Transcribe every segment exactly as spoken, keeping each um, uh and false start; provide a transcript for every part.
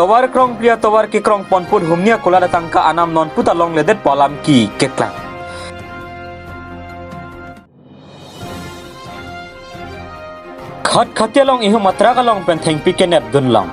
Tovar krongpli atovar kekrong ponput humni akulat atangka anam nonputa longledet pu alam ke keklang. Khatkhati along ihum atruck along pen thengpi kenep dunlong.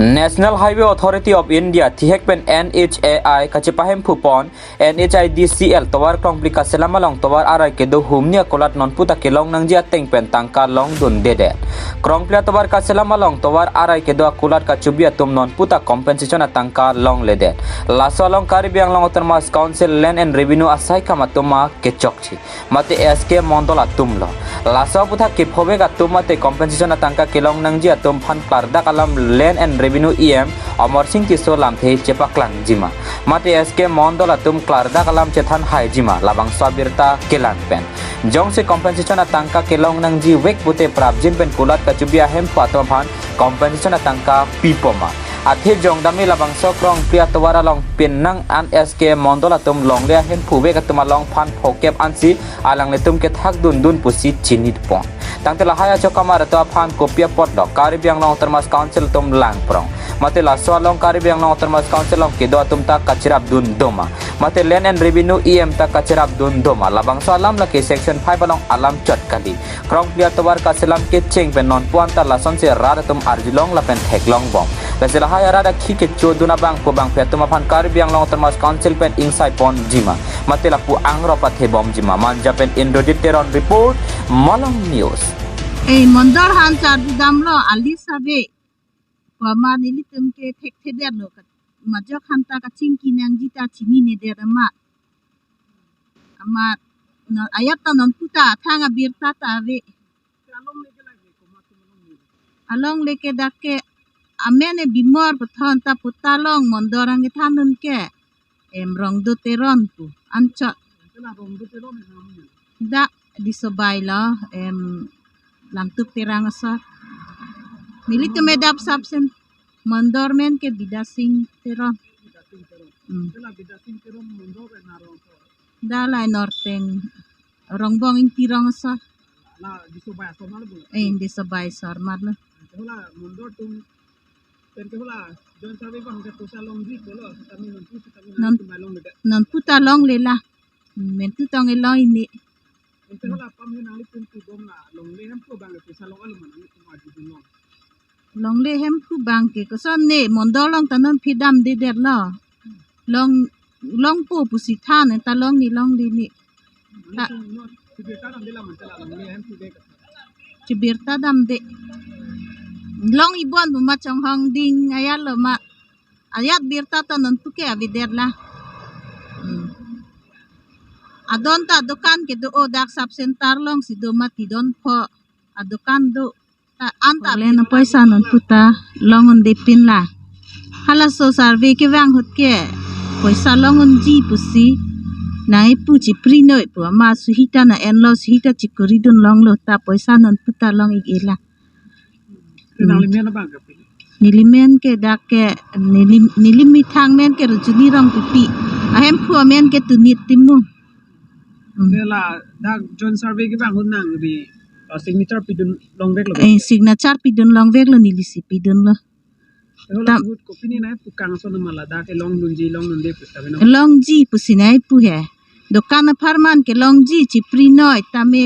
National Highway Authority of India, thihek pen N H A I kachepahemphu pon, N H I D C L tovar krongpli kaselam along tovar arai kedo humni akulat nonputa kelong nangji ateng pen tangka longdundedet. Krongpli atovar kaselam along tovar arai kedo akulat kachubi atum nonputa compensation atangka longledet. Laso along Karbi Anglong Autonomous Council Land and Revenue asaikam atum ma kechokche mate S K Mondol atum lo. Laso aputhak kephovek atum mate compensation atangka kelong nangji atum aphan klardak alam Land and Revenue E M Amarsing Tisso lamthe chepaklangjima mate S K Mondol atum klardak alam chethanhaijima labangso abirta kelang pen. Jongsi compensation atangka kelong nangjivek pute prapjin pen kulat kachubi ahemphu atum aphan compensation atangka pipoma. Athe jongdamni labangso krongpli atovar along pinnang an S K Mondol atum longle ahemphuvek atum along aphan phokep ansi alanglitum kethak dundun pusi chinipon. Tangte lahai achokamar atum aphan kopi apotlo Karbi Anglong Autonomous Council atum langprong. Mate laso along Karbi Anglong Autonomous Council along kedo atum ta kacherap dun doma. Mate Land and Revenue E M ta kacherap dun doma. Labangso alam lake Section five along alam chot kali. Krongpli atovar kaselam kecheng pen nonpu anta lasonsi rat atum arjulong lapen theklongbom. Lasi lahai arat akhi kechodun abang pu bangphi atum aphan Karbi Anglong Autonomous Council pen ingsaipon jima. Mate lapu angrop athebom jima. Manja pen Indrajit Teron report, Malong News. Eh, Mondol han char dudamlo, ali sabe. Wama nelitum ke thekthedetlo kat. Majok han ta kachingki nangji ta chininedet amat. Amat, no, ayat ta nonputa, thang abirta ta ave. Alongle ke dak ke amen e Bimor Pathon ta puta long Mondol angkethan un ke. Em Rongdo Teron pu. Anchot. Dak Disobai lo, em Langtuk Terang asor. Nelitum edap sapsen Mondol men ke Bidasing Teron. Hmm. Dalai Norteng Rongbong Ingti Rong asor. Eh, Disobai asor mat lo. Nonputa longle la. Mentu tong elong ini. Longle hemphu bang ke koson ne Mondol along ta non phidamdedetlo. Long, longpo pusi than ta longni longdini. Chibirta damde. Long ibon pu ma chonghong ding ayat lo ma. Ayat birta ta nonpu ke avedetla. Hmm. Adon ta adokan kedo o dak sub center alongsi do mati don pho adokan do. Ta anta len poisa nonputa long undepin la. Halaso survey kevang ahut ke poisa long unji pusi nangkepu chipri noi pu ama suhita na enlo suhita chikuri dun longlo ta poisa nonputa long ik-e la. Nangli men abang ke pi? Neli men ke dak ke neli, neli methang men ke Rujuni Rongpipi. Ahemphu amen ke Tunit Timung. Hmm. Te la dak joint survey kevang ahut nangli, uh, signature pidun longveklo? Eh, signature pidun longveklo, nelisi pidunlo. Te hala tam- ahut kopine nangkepu kangson ma ladak ke longdunji longdunde pu ta beno? Longji pusi nangkepu he. Dokan apharman ke longji chipri noi tame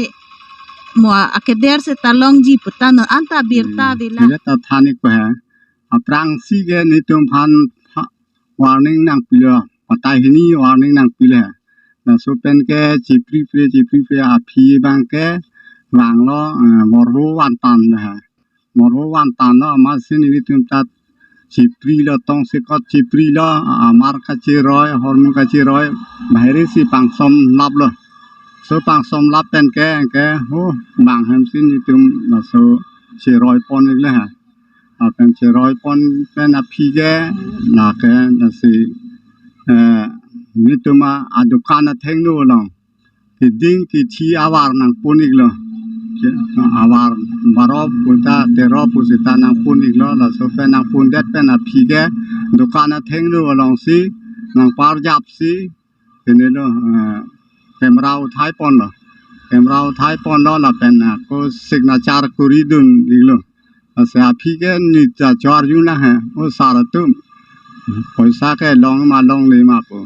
mo akeder seta longji pu ta non anta birta, hmm, avela. Neli ta than ik pa he. Aphrangsi ke netum aphan pha-, warning nangpilo. Patai hini warning nangpilo he. Laso pen ke chipripre, chipripre aphi abang ke vanglo, eh, morho vantan he. Morho vantan lo amatsi netum ta chiprilo, tongsekot chiprilo, amar kacheroi, ahormu kacheroi, bahirisi pangsomlaplo. So pangsomlap pen ke, ke, ho, bang hemsi netum laso cheroipon iklo he. Lapen cheroipon pen aphi ke, lake, lasi, eh, netum adokan athengno along keding kethi avar nangpon iklo. Avar baro puta tero pusita nangpon iklo, laso pen nangpondet pen aphi ke dukan athengno alongsi nangparjapsi pinilo, eh, camera uthai ponlo. Camera uthai ponlo lapen, eh, ko signature kori dun iklo. Lasi aphi ke neta charju nang he, o sar atum. Poisa ke long ma longle ma pu.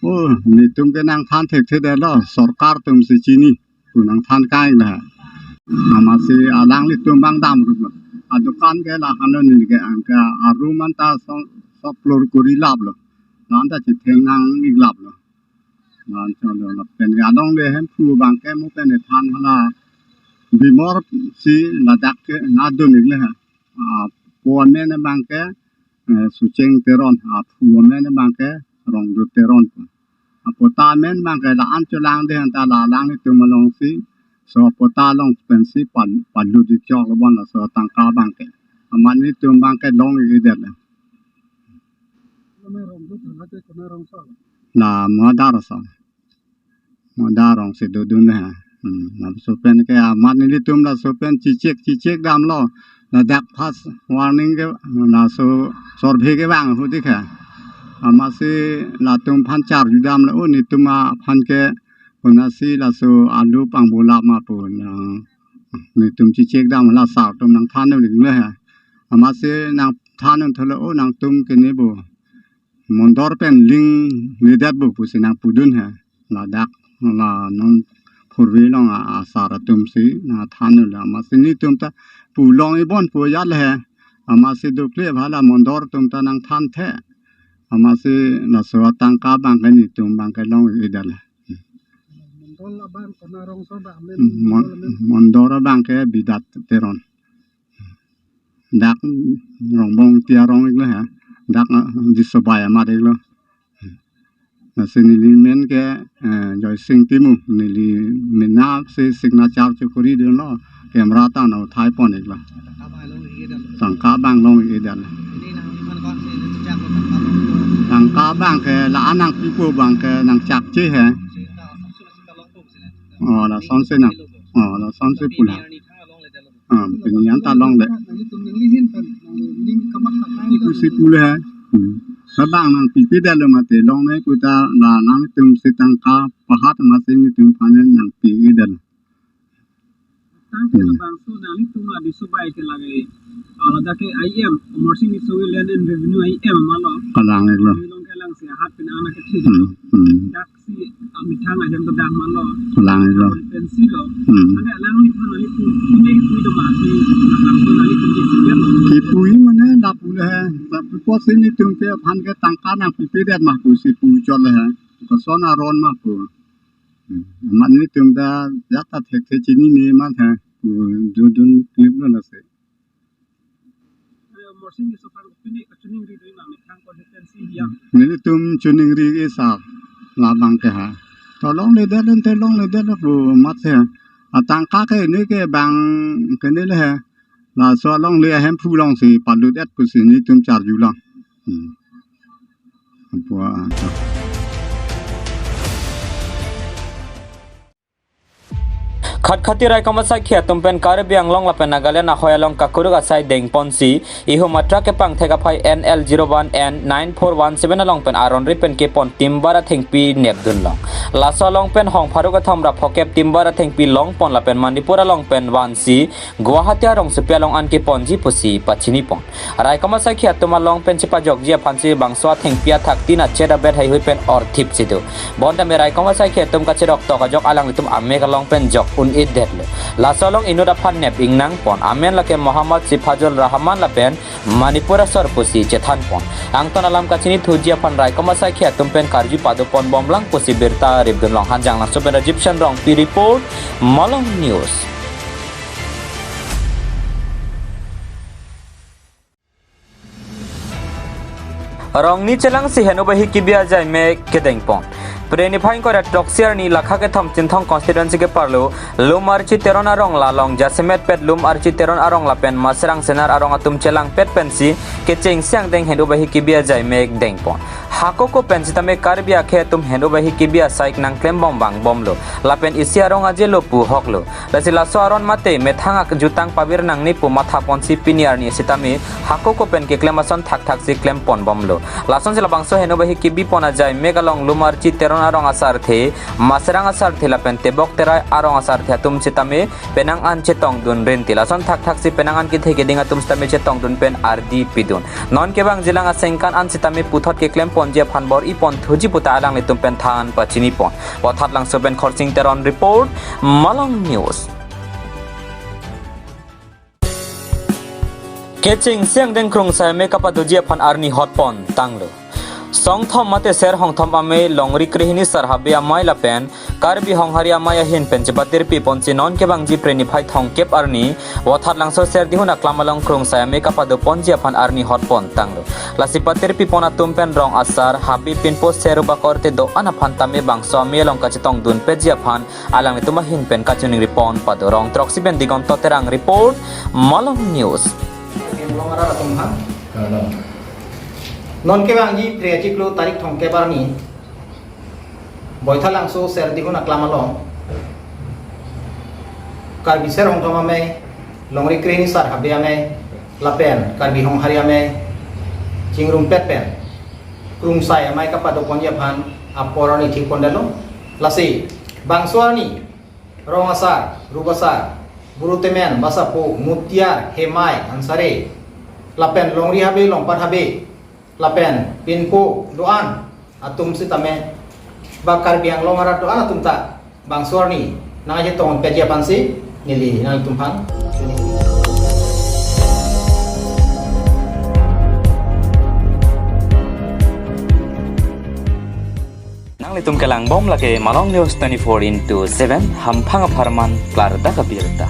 O netum ke nangthan thekthedetlo, sorkar atumsi chini pu nangthan kai la. Amatsi alanglitum bang damrumlo. Adukan ke la-anlo, neli ke anke arum anta song sop floor kori laplo. La-anta chitheng nang ik laplo. Lason cholo lapen alongle Hemphu abang ke mo pen ethan hala Bimor si ladak ke nangdun ikle ha. Ah, po amen abang ke, eh, Sucheng Teron, ah, phu amen abang ke Rongdo Teron. Ah, pota amen abang ke la-an cholangde anta la alanglitum alongsi. So pota along pensi pal-, palut di chok lo bon laso tangka abang ke. Amat netum abang ke long-ikdetlo. La Moda Rongso. Moda Rongso dodun ha. Hmm, laso pen ke amat nelitum laso pen chichek chichek damlo. Ladak first warning ke laso sorbe ke bang ahut ik ha. Amatsi latum aphan charju damlo, o netum aphan ke konatsi laso alu pangbola ma pu na. Netum chichek dam la sar atum nangthan ikle ha. Amatsi nangthan tholo, o nangtum ke ne bo mondor pen lingledet bo pusi nangpudun ha. Ladak la non purvi long a, asar atumsi nangthanlo, amatsi netum ta pu long-ik bon pu ajat le ha. Amatsi dokle abang la mondor atum ta nangthanthe. Amatsi laso atangka abang ke netum abang ke long-ikdetlo. Mondol abang kona Rongso abang amen, Mon-, mondol amen. Mondol abang ke Bidat Teron. Dak Rongbong Tiarong iklo ha. Dak, eh, Disobai amat iklo. Lasi neli men ke, eh, Joysing Timung, neli mena si signature chokori dunlo, camera ta nangthai pon iklo. Tangka abang long-ikdetlo. Tangka abang ke la-an nangpipo abang ke nangchakche ha. Oh, lasonsi nang. Oh, lasonsi pu la. Ah, pini anta longle. Pusi pu le ha. Hmm. Labang nangpipedetlo mate longle puta la nangtum si tangka pahat amatsi netum aphan nangpipedetlo. Tangke Hmm. labangso nanglitum la Disobai ke lage, ah, ladak ke I M, Amarsing Tisso Land and Revenue I M ma lo. Kalang iklo. Long kelang si ahat pen anak ke thik Hmm. Hmm. Dak si amethang ahem to dak ma lo. Kalang iklo. Pensi lo. Hmm. Ane alangliphan nanglitum pine pui do ma si, labangso nanglitum ke si lo. Kipui mane lapu le ha. Lapu pusi netum ke aphan ke tangka nangpipedet ma pusi pu chot le ha. Koson aron ma pu. Hmm. Amat netum ta jat ta thekthe chinine ma tha. Hmm, dodun kliplo lasi. Nelitum choningri-ik sa labang ke ha. To longledetlo, te longledetlo pu amatsi ha. Atangka ke ne ke bang ke ne le ha. Laso alongle Hemphu alongsi palut-et pusi netum charju lang. Hmm. Apo, ah, to. Khatkhati raikom asaikhi atum pen Karbi Anglong lapen Nagaland ahoi along kakuruk asai dengponsi ihum atruck kepangthek aphai N L zero one N nine four one seven along pen aron ri pen kepon timber athengpi nepdunlong. Laso along pen hong pharo kethom ra phokep timber athengpi longpon lapen Manipur along pen vansi Guwahati arongsopi along an keponji pusi pachinipon. Raikom asaikhi atum along pen chepajokji aphansi bangso athengpi athak tin achet abet heihui pen orthip si do. Bonta me raikom asaikhi atum kachirok tok ajok alanglitum amek along pen jok un-edetlo. Laso along inut aphan nep ingnangpon. Amen lake Mohammad Sifazul Rahman lapen Manipur asor pusi chethanpon. Angton alam kachinithuji aphan raikom asaikhi atum pen karju padoponbomlang pusi birta ripdunlong. Hanjanglangso pen Rajiv Shan Rongpi report, Malong News. Rongni chelangsi heno bahi kibi ajai me kedengpon. Pre niphai ingkoi ra throksi arni Lakha kethom Chinthong constituency keparlo Lumarchi Teron arong along jasemet pet Lumarchi Teron arong lapen Masirang Senar arong atum chelangpet pensi kechengsi angdeng hen-up ahi kebi ajai mek dengpon. Hako ko pen sitame Karbi akhei atum hen-up ahi kebi asaik nangklem bom vangbomlo. Lapen isi arong ajelo pu hoklo. Lasi laso aron mate methang ak jutang pavir nangne pu mathaponsi pini arni sitame hako ko pen keklem ason thakthaksi klempon bomlo. Lasonsi labangso hen-up ahi kebipon ajai mek along Lumarchi Teron arong asarthe, Masirang asarthe lapen Tebok Terai arong asarthe atum sitame penang an chetongdun rinti. Lason thakthaksi penang an kethe keding atum sitame chetongdun pen ardi pidun. Non kevangjilang asengkan an sitame puthot keklemponji aphan bor-ipon thuji puta alanglitum pen than pachinipon. Vothatlangso pen Khorsing Teron report, Malong News. Kechengsi angdeng krungsai amei kapadoji aphan arni hotpon tanglo. Songthom mate ser hongthom amei Longri Krehini Sar Habe amei lapen Karbi Honghari amei ahin pen chepatirpiponsi non kevangji Pre niphai thomkep arni Vothatlangso Serdihun aklam along krungsai amei kapadoponji aphan arni hotpon tanglo. Lasi patirpipon atum pen rong asar, habe, pinpo, ser uba korte do-an aphan tame bangso amei along kachetongdunpetji aphan alanglitum ahin pen kachiningripon pado. Rong throksi pen Digonto Terang report, Malong News. Malong arat atum ha. Kadam. Non kevangji Phre achiklo tarik thomkep arni Boithalangso Serdihun aklam along Karbi ser hongthom amei, Longri Krehini Sar Habe amei, lapen Karbi Honghari amei chingrumpet pen krungsai amei kapadoponji aphan apor arni thikpondetlo. Lasi bangso arni rong asar, rup asar, buru temen, basapo, mutiar, hemai, ansare, lapen longri habe, longpat habe, lapen pinpo do-an atum sitame, ba Karbi Anglong arat do-an atum ta bangso arni nangchetongdunpetji aphansi neli nanglitumphan. Nanglitum kelangbom lake Malong News twenty-four into seven, hamphang apharman klardak abirta.